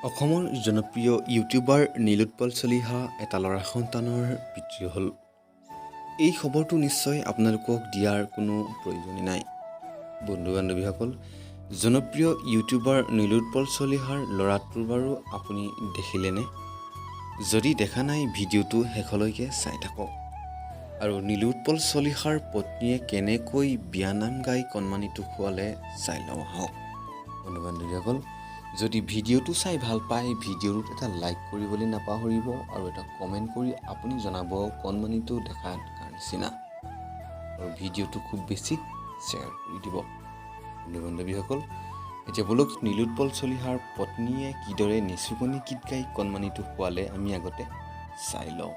অসমৰ জনপ্ৰিয় ইউটিউবাৰ নীলোৎপল চলিহা এটা ল'ৰা সন্তানৰ পিতৃ হ'ল। এই খবৰটো নিশ্চয় আপোনালোকক দিয়াৰ কোনো প্ৰয়োজনেই নাই। বন্ধু বান্ধৱীসকল, জনপ্ৰিয় ইউটিউবাৰ নীলোৎপল চলিহাৰ ল'ৰাটোৰ বাৰু আপুনি দেখিলেনে? যদি দেখা নাই, ভিডিঅ'টো শেষলৈকে চাই থাকক আৰু নীলোৎপল চলিহাৰ পত্নীয়ে কেনেকৈ বিয়ানাম গাই কণমানিটোক শুৱালে চাই লওঁ আহক। বন্ধু বান্ধৱীসকল, যদি ভিডিঅ'টো চাই ভাল পায়, ভিডিঅ'টোত এটা লাইক কৰিবলৈ নাপাহৰিব আৰু এটা কমেণ্ট কৰি আপুনি জনাব কণমানিটো দেখাত কাৰ নিচিনা আৰু ভিডিঅ'টো খুব বেছি শ্বেয়াৰ কৰি দিব। বন্ধু বান্ধৱীসকল, এতিয়া ব'লক, নীলোৎপল চলিহাৰ পত্নীয়ে কিদৰে নিচুকনি গীত গাই কণমানিটো শুৱালে আমি আগতে চাই লওঁ।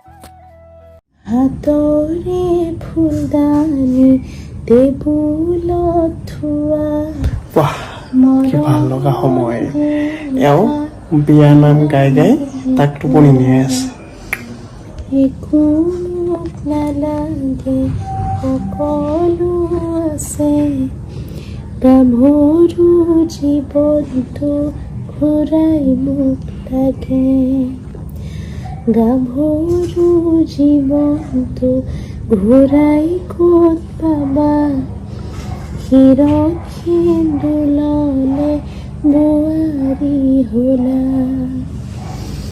হাতৰে ফুলদানি টেবুলত থোৱা। বাহ, কি ভাল লগা সময়! এওঁ বিয়া নাম গাই গাই তাক টোপনি নিয়াই আছে। একো মোক নালাগে, সকলো আছে। গাভৰু জীৱনটো ঘূৰাই মোক লাগে, গাভৰু জীৱনটো ঘূৰাই ক'ত পাবা? শিৰত সেন্দুৰ ল'লে বোৱাৰী হ'লা।